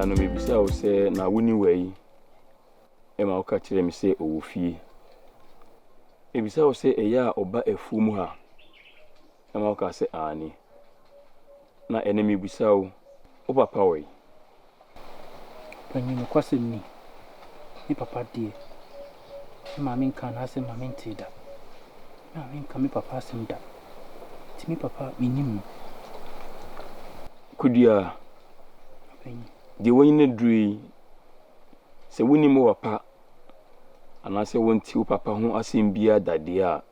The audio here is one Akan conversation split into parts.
Da no mebisaa wo sɛ na wo ni wai? Ɛma woka kyerɛɛ me sɛ ɔwɔ fie. Mebisaa wo sɛ ɛyɛ a ɔba afuom ha? Ɛma wokaa sɛ aane. Na ɛnnɛ mebisa wo, wo papa wɔ he? Ɔpanyin, nokwasɛm ni, me papa deɛ, me maame nkaa n'asɛm ma mentee da. Me maame nka me papa asɛm da. Nti me papa, mennim no. Kodua, Ɔpanyin. deɛ wanyini aduru yi, sɛ wonnim wo papa anaasɛ wonte wo papa ho asɛm biara da deɛ a,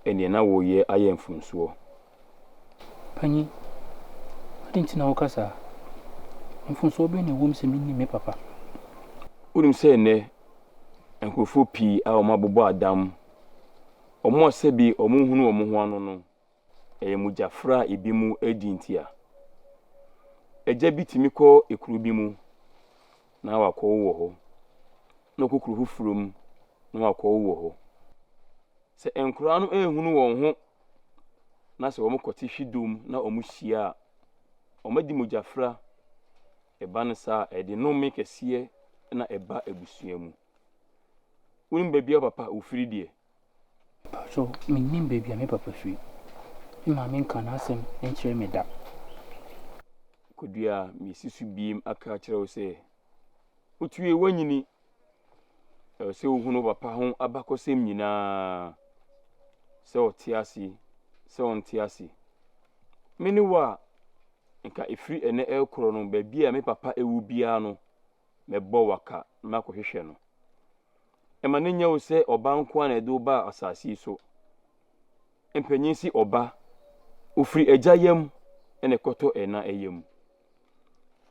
ɛnneɛ na woreyɛ ayɛ mfomsoɔ. Panyin, adɛn nti na woka saa? Mfomsoɔ bɛn na ɛwom sɛ mennim me papa? Wonim sɛ nnɛ, nkurɔfoɔ pii a wɔabobɔ adam, wɔn a sɛbe wɔnhunu wɔn ho ano no, ɛyɛ mogyafra a ebinom adi nti a. Agya bi tumi kɔ kuro bi mu na wakɔwo wɔ hɔ, na ɔkɔ kuro foforɔ mu na wakɔwo wɔ hɔ. Sɛ nkwadaa no nhunu wɔn ho na sɛ wɔkɔte hwidom na wɔhyia a, wɔadi mogyafra. Ɛba no saa a, ɛde nnome kɛseɛ na ɛba abusua mu. Wonim baabi a wo papa ɔfiri deɛ? Mpakyɛw, mennim baabi a me papa firi. Me maame nkaa n'asɛm nkyerɛɛ me da. Kodua, mesi so biem aka akyerɛ wo sɛ, wotue woanyini. Ɛwɔ sɛ wohunu wo papa ho abakɔsɛm nyinaa, sɛ ɔte ase, sɛ ɔnte ase. Me ne wo a, nka ɛfiri ɛnnɛ rekorɔ no, baabi a me papa wɔ biara no, mɛbɔ wo aka na makɔhwehwɛ no. Ɛma no nyɛ wo sɛ ɔba nko ara na ɛde wo baa asase yi so. Mpanyin se ɔba, ofiri agya yam na ɛkɔtɔ ɛna yam.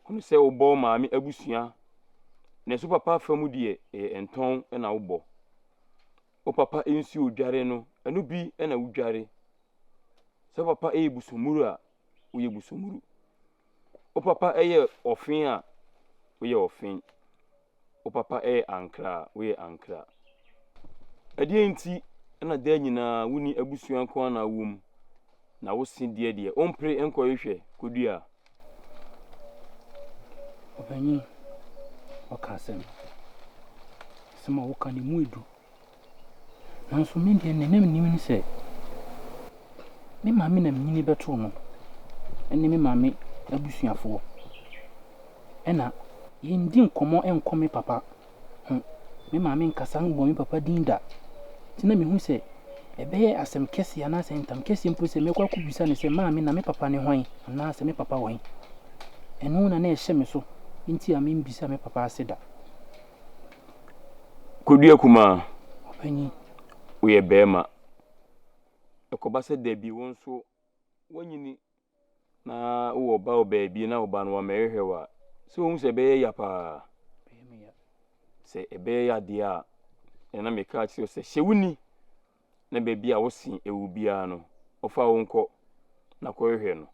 Hunu sɛ wobɔ wo maame abusua, nanso papa afa mu deɛ ɛyɛ ntɔn na wobɔ. Wo papa nsuo dware no, ɛno bi na wodware. Sɛ wo papa yɛ busumuru a, woyɛ busumuru. Wo papa yɛ ɔfe a, woyɛ ɔfe. Wo papa yɛ ankra a, woyɛ ankra. Ɛdeɛn nti na daa nyinaa wonni abusua nko ara na wowɔ mu, na wo se deɛ deɛ wompere nkɔhwehwɛ kɔdua? Ɔpanyin, woaka asɛm. Asɛm a woka no, emu edu. Nanso me deɛ nea na menim ne sɛ, me maame na menyini bɛtoo no ne me maame abusuafoɔ. Ɛna yɛndi nkɔmmɔ nkɔ me papa ho. Me maame nkasa mmɔ me papa din da. Nti na mehu sɛ ɛbɛyɛ asɛm kɛseɛ anaasɛ ntam kɛseɛ mpo sɛ mɛkɔ akɔbisa no sɛ maame na me papa ne hwan anaasɛ me papa wɔ he. Ɛno na na ɛhyɛ me so nti a membisa me papa ase da. Kodua kumaa, Ɔpanyin. woyɛ barima. Ɛkɔba sɛ da bi wo nso woanyini na wowɔ ba wɔ baabi na wo ba no wammɛhwehwɛ wo a, sɛ wohu sɛ ɛbɛyɛ ya paa. Ɛbɛyɛ me ya. Sɛ ɛbɛyɛ ya deɛ a, ɛna meka akyerɛ wo sɛ hyɛ wo ni na baabi a wo se ɛwɔ biara no, ɔfa wo nkɔ na kɔhwehwɛ no.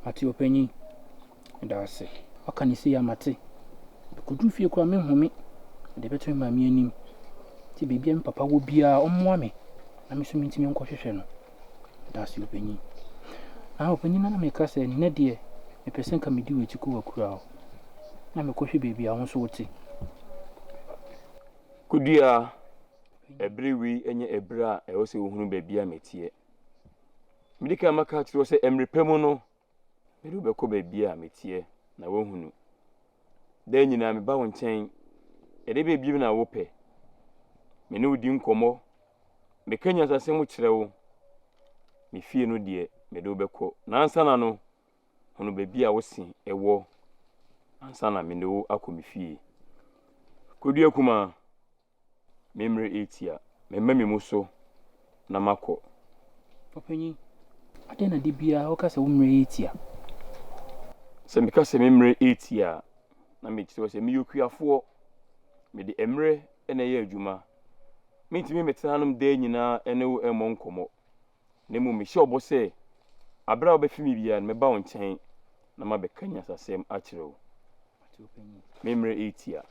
Mate ɔpanyin, meda ase. Waka no sei a mate. Mekɔduru fie koraa menhome. Mede bɛto me maame anim. Nti baabi a me papa wɔ biara ɔmmoa me na me nso mentumi nkɔhwehwɛ no. Meda ase ɔpanyin. Na ɔpanyin na meka sɛ nnɛ deɛ mepɛ sɛ nka medi w'akyi kɔ w'akura hɔ na mekɔhwɛ baabi a wo nso wote. Kodua, ɛbere wei nyɛ ɛberɛ a ɛwɔ sɛ wohunu baabi a meteɛ. Medi kan maka akyerɛ wo sɛ mmerɛ pa mu no, mede wo bɛkɔ baabi a meteɛ na woahunu. Daa nyinaa meba wo nkyɛn. Ɛdeɛ bɛn bio na wopɛ? Me ne wo di nkɔmmɔ. Meka nyansasɛm kyerɛ wo. Me fie no deɛ, mede wo bɛkɔ. Na ansa na no, hunu baabi a wo se wɔ ansa na me ne wo akɔ me fie. Kodua kumaa. Me mmerɛ retia, mɛma me mu so na makɔ. Ɔpanyin, adɛn na da biara woka sɛ wo mmerɛ retia? Sɛ meka sɛ me mmerɛ retia a, na mekyerɛ wo sɛ meyɛ okuafoɔ. Mede mmerɛ na ɛyɛ adwuma. Mentumi mmɛtena hanom daa nyinaa ne wo mmɔ nkɔmmɔ. Na mmom mehyɛ wo bɔ sɛ, bere a wobɛfi me biara no, mɛba wo nkyɛn na mabɛka nyansasɛm akyerɛ wo. Me mmerɛ retia.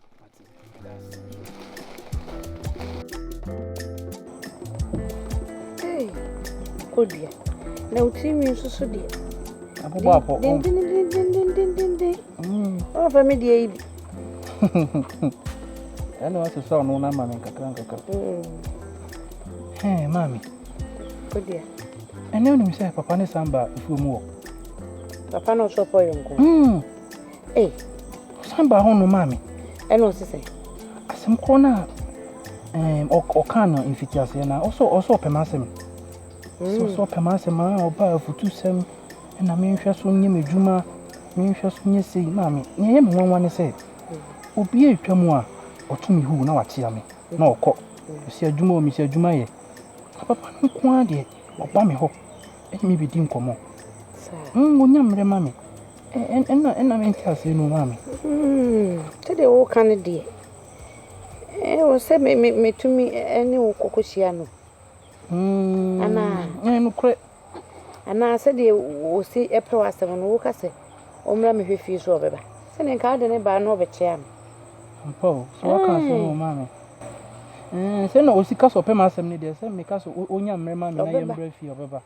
Hey, Kodua, na wo tirinwi nso so deɛ. Ɛbobɔ apɔ. Dendendendendendenden. Ɔfa me deɛ yi bi. Ɛna wasesa ɔno no ama me nkakra nkakra. Hɛn, maame. Kodeɛ. Ɛnɛ wonim sɛ papa ne san ba afuo mu wɔ. Papa na ɔsɔ pɔ yɛ nko. Ee. Ɔsan ba hɔ no maame. Ɛna ɔse sɛ. Asɛm korɔ no a ɔkaa no mfitiaseɛ no a ɔsɛ ɔpɛ m'asɛm. Sɛ ɔsɛ ɔpɛ m'asɛm a ɔba afutusɛm ɛna menhwɛ so nyɛ m'adwuma menhwɛ so nyɛ sei maame. Nea ɛyɛ me nwanwa ne sɛ obi a atwa mu a ɔto me huu na wakyea me na ɔkɔ. Ɔsi adwuma o mesi adwuma yɛ. Na papa no nko ara deɛ ɔba me hɔ ɛne me bɛdi nkɔmmɔ. Ɔnya mmerɛ ma me. Ɛna ɛna mente aseɛ no maame. Sɛdeɛ woka no deɛ, ɛwɔ sɛ metumi ne wo kɔkɔhyia no. Anaa? Nokorɛ. Anaa sɛdeɛ wɔsi pɛ w'asɛm no, woka sɛ ɔmmra mehwɛ fie so ɔbɛba. Sɛdeɛ nka wode ne baa na ɔbɛkyea me. Ampa o, sɛ waka asɛm o maame. Sɛ na ɔsi ka sɛ ɔpɛ m'asɛm no deɛ, sɛ meka sɛ ɔnya mmerɛ ma me na yɛmmra fie ɔbɛba.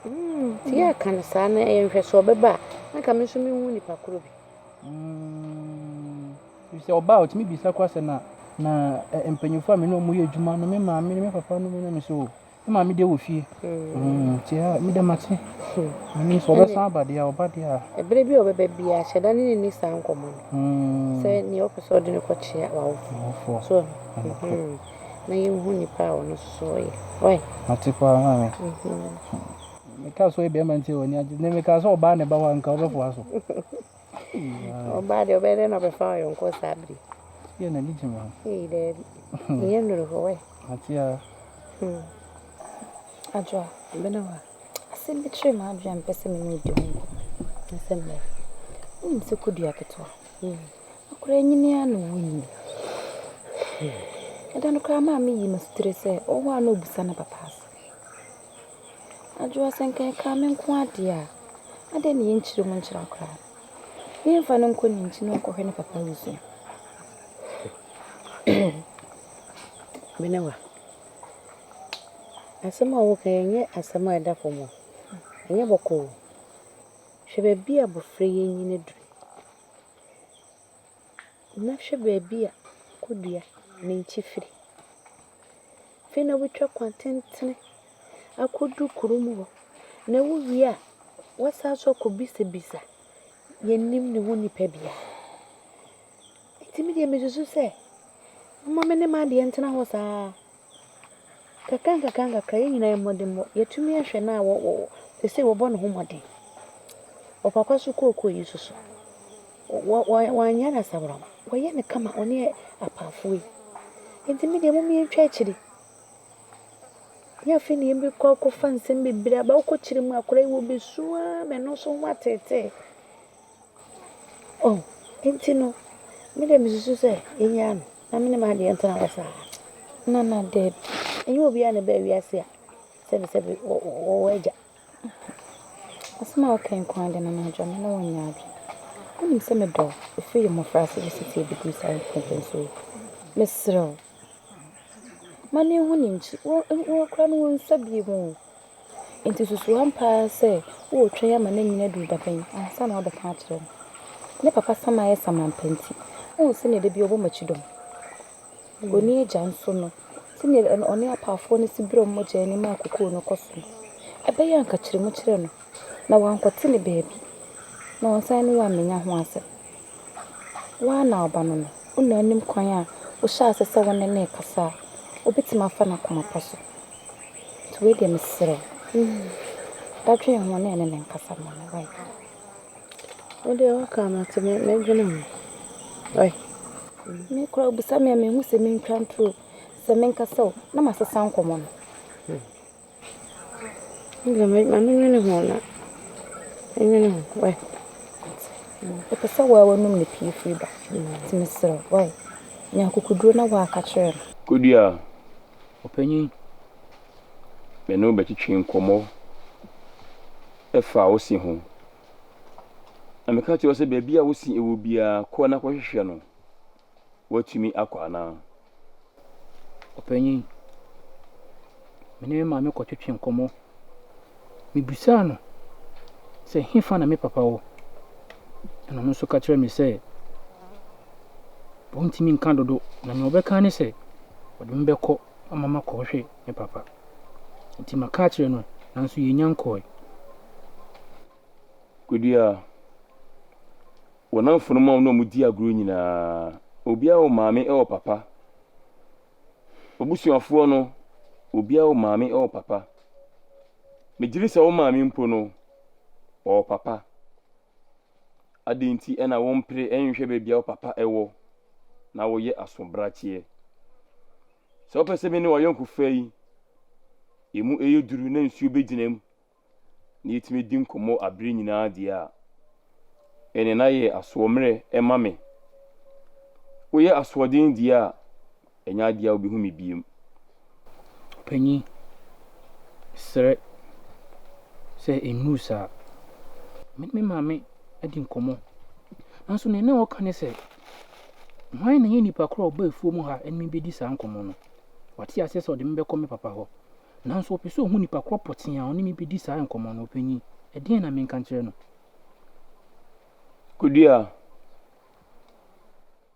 Nti yɛaka no saa na yɛnhwɛ sɛ ɔbɛba a, na nka me nso menhu nipa korɔ bi. Sɛ ɔba a ɔtumi bisa koraa sɛ na na mpanyinfoɔ a me ne wɔn yɛ adwuma no, me maame ne me papa no na me sɛ o, me maame deɛ wɔ fie. Nti a me deɛ mate. Menim sɛ ɔbɛsan aba deɛ a ɔba deɛ a. Ɛberɛ bi a ɔbɛba biara hyɛ da ne no nni saa nkɔmmɔ no. Sɛ nea ɔpɛ sɛ ɔde no kɔkyea w'awofoɔ. So na yɛnhu nipa a ɔno nso so ɔyɛ. Wai? Mate paa maame. Mekaa sɛ ɔyɛ bɛrima nti w'ani agye. Ne mekaa sɛ ɔbaa ne ba hɔ a nka wobɛfoa so. Ɔbaa deɛ ɔbɛyɛ dɛn na ɔbɛfa ɔyɔnkoɔ saa bere. Yɛ n'ani gye me ho. Ee daabi. Nyɛ nnuru hɔ wai. Mate a. Adwoa. Bɛna wa. Asɛm bi kyerɛ m'adwene a mepɛ sɛ me ne wo di ho nkɔmmɔ. Asɛm bɛn? Wonim sɛ kodua ketewa. Akwadaa nyini ara na ɔnyini. Ɛda no koraa maa meyii m'asotire sɛ ɔwɔ hɔ a na ɔbisa ne papa ase. Adwoa sɛ nka ɛkaa me nko ara deɛ a, adɛn na yɛnkyerɛ mu nkyerɛ akwadaa no? Na yɛmfa no nkɔ ne nkyi na ɔnkɔhwɛ ne papa abusua. Menewa, asɛm a woka yi ɛnyɛ asɛm a ɛda fam o. Ɛnyɛ bɔkɔɔ o. Hwɛ baabi a abɔfra yi anyini aduru. Na hwɛ baabi a kodua ne nkyi firi. Afei na wobɛtwa kwan tentene akɔdu kurom hɔ. Na wowie a, woasan so akɔbisabisa yɛnnim ne ho nipa biara. Nti me deɛ mesusu sɛ, momma me ne m'adeɛ ntena hɔ saa. Kakra nkakra nkakra yɛn nyinaa yɛ mmɔdemmɔ. Yɛatumi ahwɛ no a wɔ wɔ seesei wɔbɔ ne ho mmɔden. Ɔpapa so kookoo yi nso so, wɔ wɔ wanyɛ no asaworama. Wɔyɛ no kama, ɔne apaafoɔ yi. Nti me deɛ momma yɛntwa akyiri. Nyɛ afei na yɛbɛkɔ akɔfa nsɛm bebree aba. Wokɔ kyerɛ mu akwadaa yi wɔbɛsu ara ma ɛno nso ho ateetee. Oh, nti no, me deɛ mesusu sɛ yɛnnyaa no na me ne m'adeɛ ntena hɔ saa. Nana daabi. Ɛnyɛ obiara na ɛbaa wiase a sɛbesɛbe wɔwɔ agya. Asɛm a woka yi nko ara de Nana Adwoa me ne wo nyɛ adwene. Wonim sɛ medɔ wo ɛfiri yɛn mmɔfraase bɛsi sɛ yɛbɛduru saa mpɛnpɛnsoɔ yi. Mesrɛ wo, ma no nhu ne nkyi. Wo koraa no wonsua bio o. Nti susu ampa ara sɛ woretwɛn ama no anyini aduru dabɛn ansa na woabɛka akyerɛ no. Ne papa saman yɛ samanpa nti, wohu sɛdeɛ da biara ɔbɔ m'akyi dɔm. Ɔnni agya nso no, sɛdeɛ ɔne apaafoɔ no si brɛ wɔn mogya ani ma kookoo no kɔ so no, ɛbɛyɛ a anka kyerɛ mu kyerɛ no na wankɔte no baabi na wansan ne wo ammɛnya ho asɛm. Wo ara na ɔba no no, wo na wonim kwan a wohyɛ ase sɛ wo ne no rekasa a, wobɛtumi afa no akoma pa so. Nti wei deɛ mesrɛ wo, dadwen ho na ɛne no nkasa ma me, wai? Wo deɛ woaka mate mɛdwene ho. Wai? Me koraa wobisa me a menhu sɛ mentwa ntoro sɛ menkasa o na masesa nkɔmmɔ no. Ndeɛ ma menwene ho na menwene ho wai. Mepɛ sɛ woa w'anum ne pii firi ba nti mesrɛ wo wai nya akokoduro na woaka kyerɛ no. Kodua. Ɔpanyin. Me ne wo bɛtwetwe nkɔmmɔ ɛfa wo se ho. Na meka kyerɛ wo sɛ baabi a wo se wɔ biara, kɔ na kɔhwehwɛ no. Woatumi akɔ anaa? Ɔpanyin, me ne me maame kɔtwetwe nkɔmmɔ. Mebisaa no. sɛ hefa na me papa wɔ? Ɛna ɔno nso ka kyerɛɛ me sɛ ɔntumi nka dodo, na nea ɔbɛka ne sɛ ɔde me bɛkɔ ama makɔhwɛ me papa. Nti maka akyerɛ no, nanso yɛnnya nkɔe. Kodua, Wo nnamfonom a wo ne wɔn di agorɔ nyinaa, obiara wɔ maame wɔ papa. W'abusuafoɔ no, obiara wɔ maame wɔ papa. Megye di sɛ wo maame mpo no, ɔwɔ papa. Adɛn nti na wompere nhwehwɛ baabi a wo papa wɔ na woyɛ asobrakyeɛ? Sɛ wopɛ sɛ me ne w'ayɔnkofa yi, emu yɛ duru na nsuo bɛgyina mu na yɛtumi di nkɔmmɔ abere nyinaa deɛ a, ɛne na yɛ asoɔmmerɛ ma me. Woyɛ asoɔden deɛ a, ɛnyɛ adeɛ a wobɛhu me biem. Ɔpanyin, mesrɛ sɛ ɛnnuru saa. Me ne me maame adi nkɔmmɔ, nanso nea na ɔka ne sɛ, Hwan na ɛyɛ nipa korɔ a ɔbaa afuom ha ne me bɛdi saa nkɔmmɔ no? Wate aseɛ sɛ ɔde me bɛkɔ me papa hɔ. Nanso ɔpɛ sɛ ɔhu nipa korɔ pɔtee a ɔne me bɛdi saa nkɔmmɔ no. Ɔpanyin, ɛdeɛn na menka nkyerɛ no? Kodua,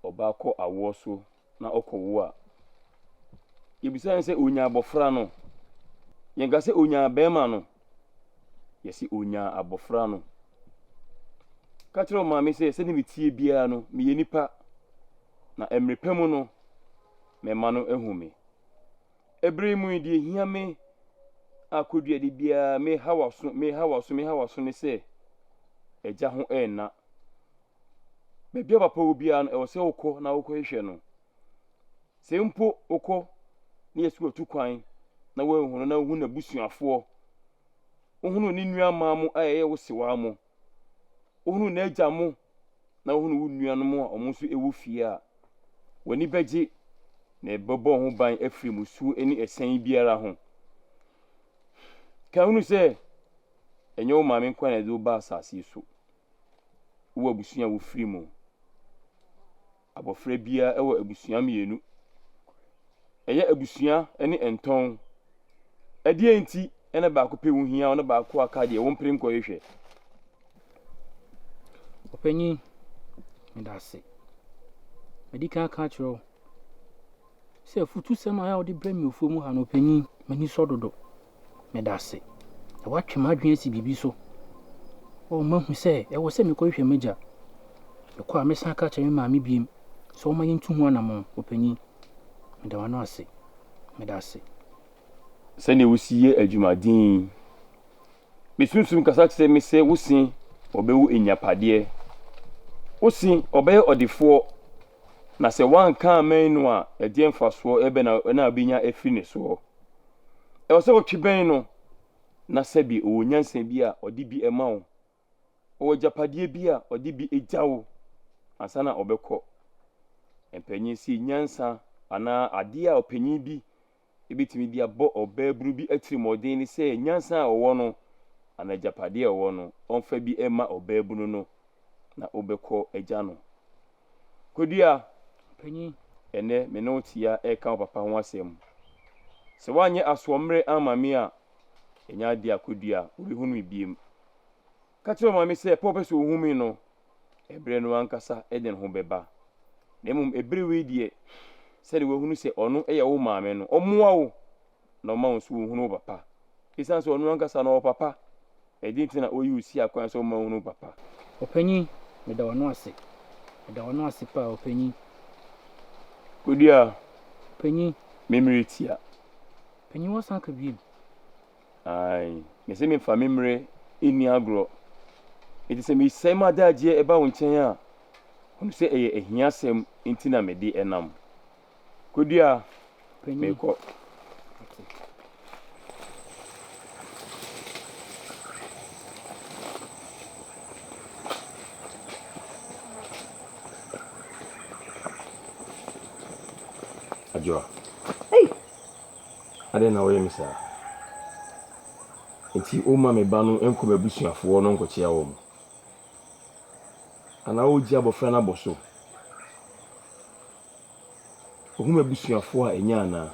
Ɔbaa kɔ awoɔ so na ɔkɔwo a, yɛbisa no sɛ ɔnyaa abɔfra no? Yɛnka sɛ ɔnyaa barima no, yɛse ɔnyaa abɔfra no. Ka kyerɛ wo maame sɛ sɛdeɛ meteɛ biara no, meyɛ nipa, na mmerɛ pa mu no, mɛma no ahu me. Ɛberɛ yi mu yi, deɛ ɛhia me a kɔdua de biara meha w'aso, meha w'aso, meha w'aso ne sɛ, agya ho ɛnna. Baabi a papa wɔ biara no, ɛwɔ sɛ wokɔ na wokɔhwehwɛ no. Sɛ mpo wokɔ na yɛsi watu kwan na woanhu no na wohu n'abusuafoɔ, wohunu ne nuammaa mo a ɛyɛ wo sewaa mo, wohunu n'agya mo na wohunu wo nuanom a wɔn nso wɔ fie a, w'ani bɛgye na ɛbɛbɔ wo ho ban afiri mmusuo ne asiane biara ho. Ka hunu sɛ ɛnyɛ wo maame nko na ɛde wo ba asase yi so. Wowɔ abusua a wofiri mu. Abɔfra biara wɔ abusua mmienu. Ɛyɛ abusua ne ntɔn. Ɛdeɛn nti na baako pɛ wo hia wo na baako aka deɛ wompere nkɔhwehwɛ? Ɔpanyin, meda ase. Madi kan aka akyerɛ wo sɛ afutusɛm a wode brɛ me wɔ afuom ha no, ɔpanyin, m'ani sɔ dodo. Meda ase. Na woatwe m'adwene asi biribi so. Oh, mahu sɛ ɛwɔ sɛ mekɔhwehwɛ m'agya. Mekɔ a, mɛsan aka akyerɛ me maame bio sɛ ɔmma yɛntu ho anammɔn. Ɔpanyin, meda w'ano ase. Meda ase. Sɛnea wosi yɛ adwumaden yi. Me sunsum kasa kyerɛ me sɛ wo se ɔbɛwo anyapadeɛ. Wo se ɔbɛyɛ ɔdefoɔ, na sɛ woanka ammɛn no a, ɛdeɛn mfasoɔ bɛn na wobɛnya afiri ne soɔ? Ɛwɔ sɛ wotwe bɛn no, na sɛbe ɔwɔ nyansa bi a ɔde bi ma wo, ɔwɔ agyapadeɛ bi a ɔde bi gya wo ansa na ɔbɛkɔ. Mpanyin se nyansa anaa adeɛ a ɔpanyin bi bɛtumi de abɔ ɔbaabunu bi atirimuɔden ne sɛ nyansa a ɔwɔ no anaa agyapadeɛ a ɔwɔ no, ɔmfa bi mma ɔbaabunu no na wobɛkɔ agya no. Kodua, Panyin. Ɛnnɛ me ne wo te ha reka wo papa ho asɛm. Sɛ woanyɛ asoɔmmerɛ amma me a, ɛnyɛ adeɛ a Kodua, wobɛhunu me biom. Ka kyerɛ wo maame sɛ pɛ a ɔpɛ sɛ ɔhu me no, ɛberɛ no ankasa de ne ho bɛba. Na mmom ɛberɛ wei deɛ, sɛdeɛ wahunu sɛ ɔno yɛ wo maame no, ɔmmoa wo na ɔma wo nso wohunu wo papa. Esiane sɛ ɔno ankasa no ɔwɔ papa, ɛdeɛn nti na ɔyi wo si akwan sɛ ɔmma wohunu wo papa? Ɔpanyin, meda w'ano ase. Meda w'ano ase paa, ɔpanyin. Kodua. Ɔpanyin. Me mmerɛ tia. Panyin woasan aka bio? Ae, mese memfa me mmerɛ nni agorɔ. Enti sɛ mesɛe m'adagyeɛ ba wo nkyɛn a, hunu sɛ ɛyɛ ahiasɛm nti na mede nam. Kodua, merekɔ. Adwoa, adɛn na woyɛ me saa? Enti womma me ba no nkɔ m'abusuafoɔ no nkɔkyea wɔn? Anaa wogye abɔfra no abɔ so? Ohu m'abusuafoɔ a, ɛnyɛ anaa?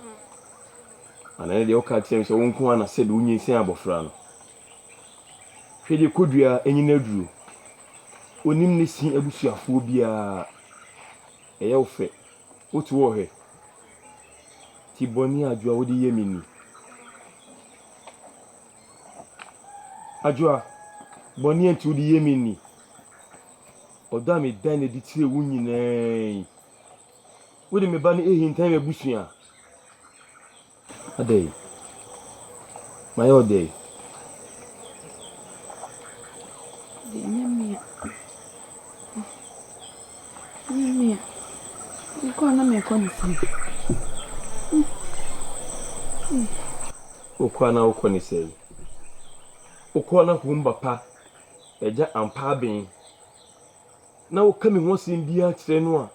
Anaa ɛno deɛ woka kyerɛ me sɛ wo nko ara na sɛbi wonyinsɛn abɔfra no? Hwɛ deɛ Kodua anyin aduro. Ɔnim ne se abusuafoɔ biara. Ɛyɛ wo fɛ. Wote hɔ rehwɛ. Ti bɔne a Adwoa wode yɛ me ni. Adwoa, bɔne a nti wode yɛ me ni. Ɔdɔ a meda no adi kyerɛ wo nyinaa yi, wode me ba no ahintan m'abusua. Adɛn? Mayɛ wo dɛn? Deɛ ɛnyɛ me a, ɛnyɛ me a, mekɔ a na mekɔ ne sɛn? Wokɔ a na wokɔ ne sɛn? Wokɔ a na hom papa agya ampa aben na woka me ho asɛm biara kyerɛ no a,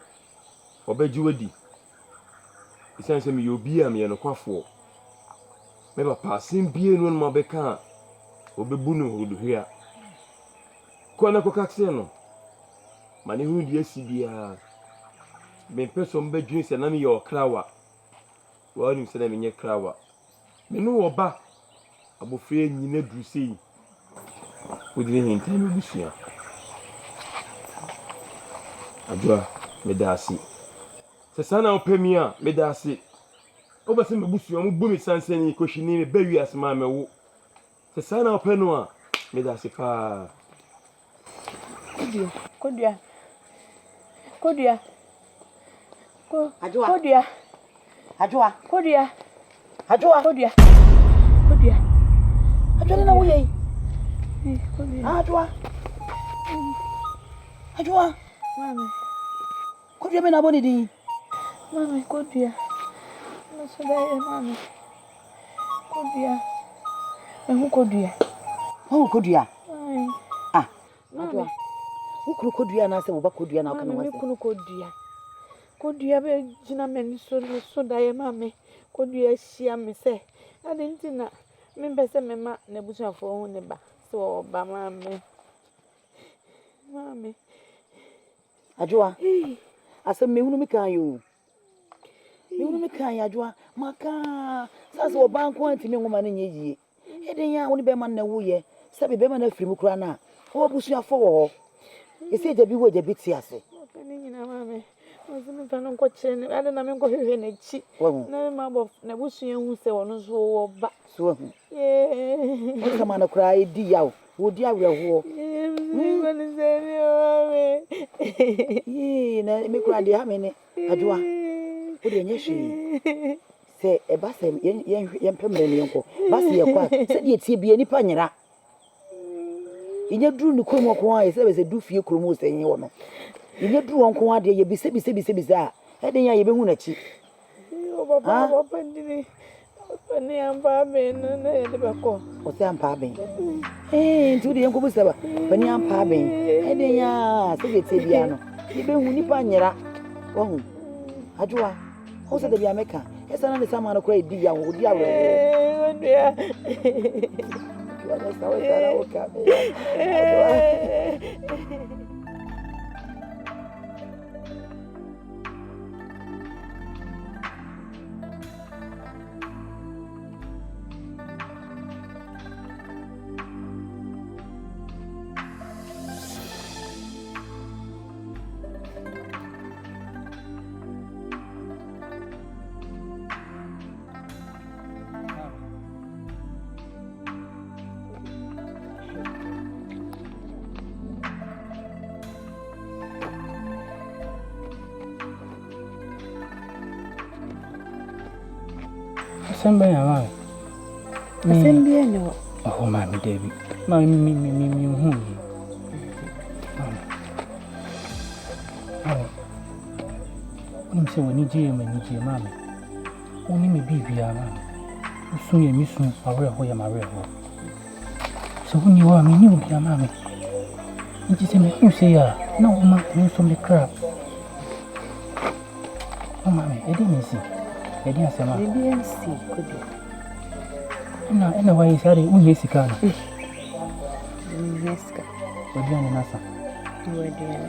ɔbɛgye wo adi. Esiane sɛ meyɛ obi a meyɛ nokwafoɔ, me papa asɛm biara nni hɔ nom a ɔbɛka a ɔbɛbu no huruduhua. Kɔ na kɔka kyerɛ no ma ne hunu deɛ asi biara. Mempɛ sɛ ɔmbɛdwene sɛ na meyɛ ɔkrawa. Woanim sɛ na menyɛ krawa. Me ne wo ba abofra yi anyin aduru sei. Wode ne hintan m'abusua. Adwoa, meda ase. Sɛ saa na wopɛ me a, meda ase. Wopɛ sɛ m'abusua wɔbu me sansani, kɔhwini, meba wiase maa mɛwo. Sɛ saa na wopɛ no a, meda ase paa. Kodua, kodua, kodua, ko, Adwoa. kodua, Adwoa. kodua, Adwoa. kodua, kodua. Adwoa ne na woyɛ yi. Eh, kodua. Adwoa. Adwoa. Maame, Kodua bɛ na abɔ ne din. maame, kodua. Nso bɛyɛ maame. Kodua. Mehu kodua. Wahu kodua. Ai. Ah. Maame. Adwoa. Wo kunu kodua anaasɛ wo ba kodua na woka ne Maame, ho me asɛm. kunu kodua. Kodua bɛgyina m'ani so no so daeɛ maame. Kodua ahyia me sɛ adɛn nti na mempɛ sɛ mema n'abusuafoɔ hu ne ba sɛ ɔwɔ ba maame. Maame. Adwoa. Asɛm mehunu me kan yi o. Mehunu me kan yi Adwoa. Maka saa sɛ ɔbaa nko ara ntumi nwoma no nyɛ yie. Ɛdɛn a wo ne bɛrima no na ɛwoyɛ sɛbe bɛrima no afiri mu koraa no a ɔwɔ abusuafoɔ wɔ hɔ. Ɛsɛ agya bi wɔ agya bi te ase. Ɔka ne nyinaa maame. Ɔse memfa no nkɔkyerɛ ne ade na menkɔhwehwɛ n'akyi. Wahu. Na mema abɔ n'abusua hu sɛ ɔno nso ɔwɔ ba. So wahu. Yee. Wo nsɛm ano koraa ɛdi yaw. Wɔdi awerɛhoɔ. Yee na me koraa deɛ ha me ne Adwoa. Wo deɛ nyɛ hwee. Sɛ ɛba sɛ yɛmpɛ mmerɛ no yɛnkɔ. Ba sɛ yɛkɔ a sɛdeɛ ɛteɛ biara nnipa nyera. Yɛnya duru ne kurom nko ara yɛsɛ bɛsɛ du fie kurom sɛ yɛn wɔ no. Yɛnya duru hɔ nko ara deɛ yɛbisa bisa bisa bisa a ɛden a yɛbɛhu n'akyi. Papa papa dini papa ni ampa aben no na yɛde bɛkɔ. Ɔsɛ ampa aben. Ee nti wode yɛnkɔ bisa ba pani ampa aben. Ɛden a sɛdeɛ ɛteɛ biara no yɛbɛhu nipa nyera. Wahu. Adwoa. Wo sɛ dabi a meka. Ɛsɛ na ne sama no koraa ɛdi yaw ɔdi awerɛhoɔ. Odua. Adwoa nyɛ saa wo saa na woka me ya. Adwoa. Asɛm bɛn na maame? Asɛm biara nni hɔ. Ɔhɔ maame daabi. Maame mi mi mi mi hu yi. Maame. Maame. Wonim sɛ w'ani gye yɛ m'ani gye maame. Wo ne me biribiara maame. Wo su yɛ me su, w'awerɛhoɔ yɛ m'awerɛhoɔ. Sɛ wonni hɔ a menni obiara maame. Nti sɛ mehu sei a na woma me nso me kra. Wo maame, ɛdeɛn na asi? Ɛdeɛn asɛm a? Biribiara nsii, Kodua. Ɛna ɛna wayɛ saa de wohia sika no? Menhia sika. W'aduane no asa? Mewɔ aduane.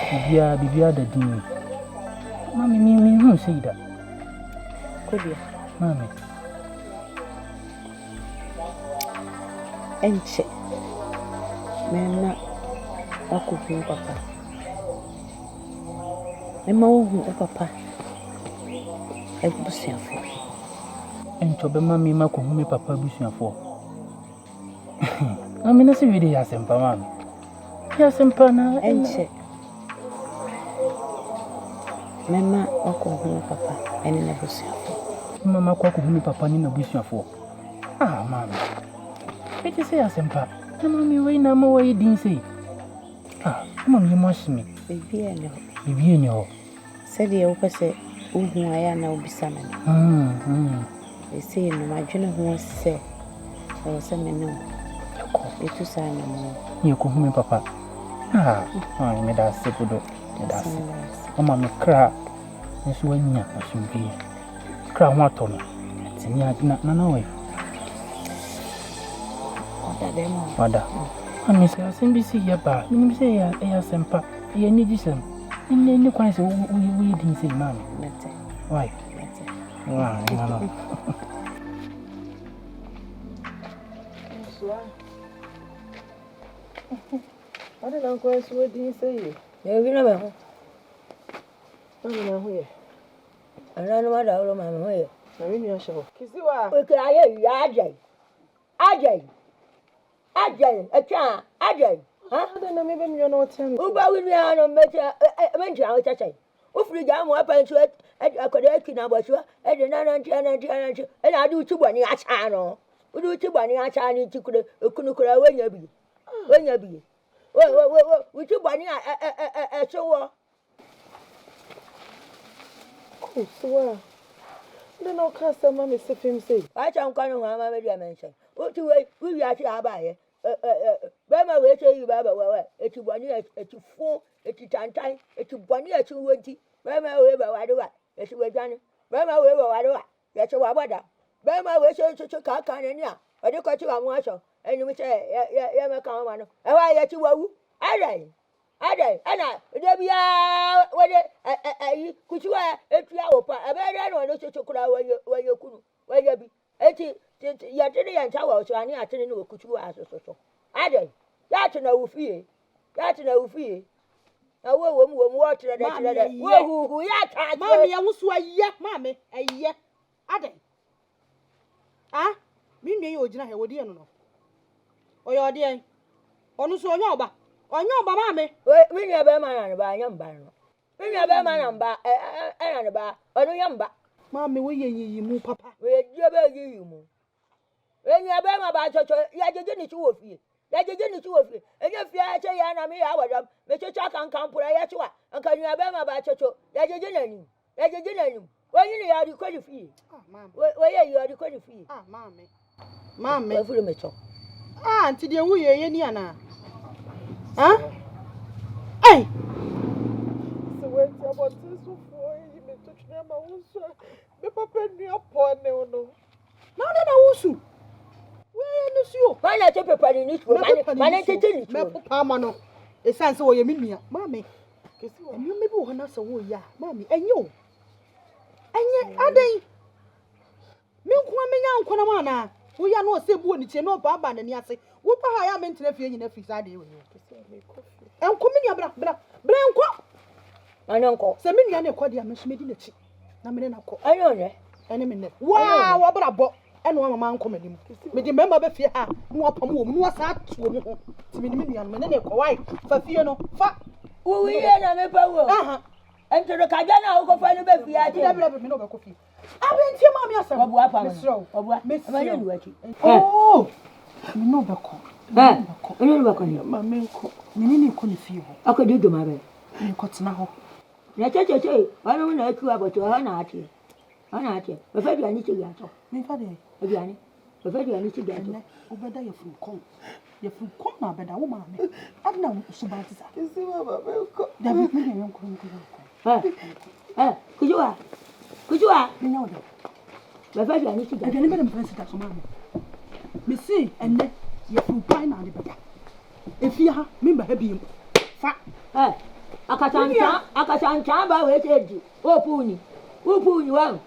Biribiara biribiara da din. Maame me menhuu sei da. Kodua. Maame. Ɛnkyɛ mɛma woakɔhu wo papa. Mɛma woahu wo papa abusuafoɔ. Ɛnkyɛ ɔbɛma me makɔhu me papa abusuafoɔ. Maame na sɛ wei de yɛ asɛmpa maame. Yɛ asɛmpa na. Ɛnkyɛ mɛma woakɔhu wo papa ne n'abusuafoɔ. Mɛma makɔ akɔhu me papa ne n'abusuafoɔ. Ah maame. Mete sɛ yɛ asɛmpa. Na maame wei na ama woayɛ din sei. Ah, woma me yam ahye me. Biribiara nni hɔ. Biribiara nni hɔ. Sɛdeɛ wopɛ sɛ wohu a ɛyɛ a na wobisa me no, seesei no madwene ho sɛ ɛwɔ sɛ me ne wo yɛtu saa anammɔn yi. Ne yɛkɔhu me papa. Ah, meda ase dodo. Meda ase. Wama me kra nso anya asomdwoeɛ. Kra ho atɔ no. Tene a na nana wɔ Ɔda dɛm o. Wada. Maame sɛ asɛm bi si yɛ ba a, menim sɛ ɛyɛ ɛyɛ asɛm pa, ɛyɛ anigyesɛm. Ɛnyɛ ɛnni kwan sɛ woyɛ woyɛ din sei maame. Mete. Why? Mete. Why? Nana. Nsoa. Ɔde na nkwa nso din sɛ yie. Ebi na bɛ ho. Maame na ho yɛ. Ɛnanom adaworo ma me ho yɛ. Na me nua hyɛ hɔ. Kisiwa. Oke ayɛ yi adɛn adɛn adɛn ɛtwa adɛn. Adɛn na mebɛ me nua na ɔtea me. Woba wo nua no mɛtua mentua wo kyɛkyɛ. Wofiri gya mu apa nso akwadaa akyi na abɔsoɔ ɛde nanante anante anante ɛna ade wo ti bɔne asaa no. Wode wo ti bɔne asaa no nti kura ekunu kura wonya bi wonya bi. Wo ti bɔne a ɛso wɔ. Kosiwa, adɛn na woka asɛm ma me se fem sei? W'asɛm kɔ nohoa ma me deɛ mensɛe. Wote wei, wo wiase a abaeɛ, bɛrima wei sɛ yi ba bɛwɔ eti bɔne eti fo, eti tantan, eti bɔne esi wɔ nti, bɛrima wei bɛware wa, yɛsi wadwane, bɛrima wei bɛware wa, yɛsi wabɔ dam, bɛrima wei sɛ nso so kaakaa n'ani a ɔde kɔte wɔn asɔ anim sɛ yɛ yɛ yɛmɛka wɔn ano, ɛhɔ a yɛsi wawu, adɛn? Adɛn na da biara wode ayi kusuwa a etua wo pa? Ɛbɛyɛ dɛn na ɔno nso so koraa wanya wanya kunu wanya bi? Enti yɛtene yɛn nsa wɔ wo so a ne yɛatene no wɔ kusuwa so so so. Adɛn? Yɛatena wo fie. Yɛatena wo fie. Na wo wɔ mu wɔ mu wɔkyerɛ dɛ kyerɛ dɛ. Wohuhu yɛata Maame ɛho so ɛyɛ maame ɛyɛ adɛn? Ah, me nua yi a ogyina ha yi, wɔdi ɛno no. Ɔyɛ ɔdeɛn? Ɔno nso ɔnyɛ ɔba. Ɔnyɛ ɔba maame. Wei, me nua bɛrima na ne ba, ɛnyɛ mba no. Me nua bɛrima na mba, ɛ ɛ ɛna ne ba, ɔno nyɛ mba. Maame, woyɛ nyiyimu papa. Woyɛ dua bɛyɛ nyiyimu. Me nua bɛrima ba nso so, yɛgyegye ne so wɔ fie. Yɛgyegye ne so wɔ fie. Ɛnyɛ fie ara sɛ yɛn na meyɛ awɔdɔm, mekyekyɛ akankanporɔ, ɛyɛ so a, anka nua bɛrima ba nso so, yɛgyegye n'anim. Yɛgyegye n'anim. Wɔyi ne yɛ ɔde kɔ ne fie. Wɔyɛ yi ɔde kɔ ne fie. Ah, maame. Maame. Wafiri me so. Ah, nti deɛ woyɛ yɛ ni anaa? Ah? Ei! Sɛ wɔati abɔnten sofoɔ yi me to twene ama wo nso a, me papa nua pɔn ne wo no. Na ɔde na wosu. Wɔyɛ ne suo. Wɔn na ɛte pepa ne nisuo. Ma ne ntete ne suo. Mɛpopa ama no. Ɛsiane sɛ wɔyɛ me nua. Maame. Nneɛma bi wɔ hɔ na sɛ woyɛ a, maame, ɛnyɛ o. Ɛnyɛ adɛn? Me nko ara menya nkwa nam anaa? Woyɛ a na ɔsɛ bu wɔ ne tie na ɔbaabaa n'ani ase. Woba ha yɛ a mentena fie nyina firi saa adeɛ wei o. Ɛnkɔ me nua bra bra bra nkɔ. Ɔno nkɔ. Sɛ me nua no rekɔ deɛ a me nso mɛdi n'akyi na me ne no akɔ. Ɛnyɛ ɔnyɛ. Ɛne me nnɛ. Waa w'abrabɔ ɛna wama mankɔ m'anim. Mede mmarima bɛ fie ha na wapam wɔn mu na wasan ato wɔn ho. Nti me ne me nua no me ne no rekɔ. Wae fa fie no fa. Wo yie na mepɛ wo. Nti no kagya no a wokɔfa no bɛ fie ase. Dabi dabi me ne wobɛkɔ fie. Abe ntie maame asɛm. Wɔboa pam no. Mesrɛ wo. Wɔboa. Mesrɛ wo. Oh, me ne wobɛkɔ. Me ne wobɛkɔ. Me ne wobɛkɔ. Ma menkɔ. Me ne no rekɔ ne fie hɔ. Akɔdi dwuma bɛn? Merekɔtena hɔ. Na kyɛkyɛkyɛ ɔno na atu abɔto ɛhɔ na ateɛ. Ɛhɔ na ateɛ. Bɛfa aduane si gya so. Memfa deɛ? Aduane. Bɛfa aduane si gya so. Ɛnɛ wobɛda yafunu kɔn. Yafunu kɔn na abɛda wo maame. Ade na wo suban te saa. Esi mama menkɔ. Dabi me deɛ yɛnkɔ yɛnkɔ yɛnkɔ. Ɛ ɛ kusuwa kusuwa. Menya wo dɛ. Bɛfa aduane si gya so. Aduane bɛ na mefa si gya so maame. Mese ɛnɛ yafunu kwan na ade bɛda. Efie ha memba ha biem. Fa. Ɛ akasantaa akasantaa ba wei sɛ di. Wopu ni wopu ni wɔn.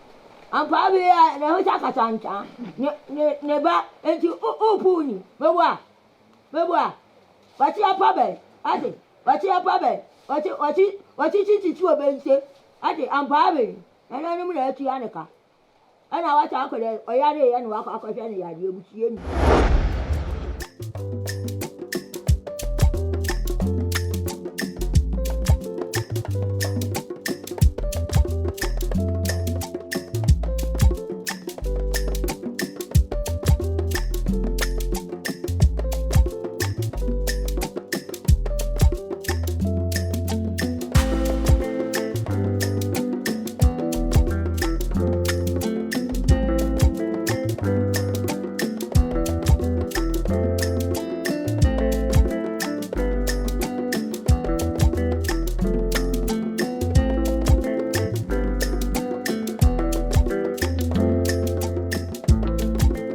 Ampaa bi a ne ho sɛ akasantaa, ne, ne, ne ba, enti wopuw ni, meboa, meboa, wɔte apa bɛn, ate, wɔte apa bɛn, wɔte, wɔte, wɔte titi wɔ bɛnse, ate, ampaa bi, nananom na atua ne ka, ɛna wɔte akɔ dɛ, ɔyareeɛ na wakɔ akɔhwɛ ne yareɛ, busuani.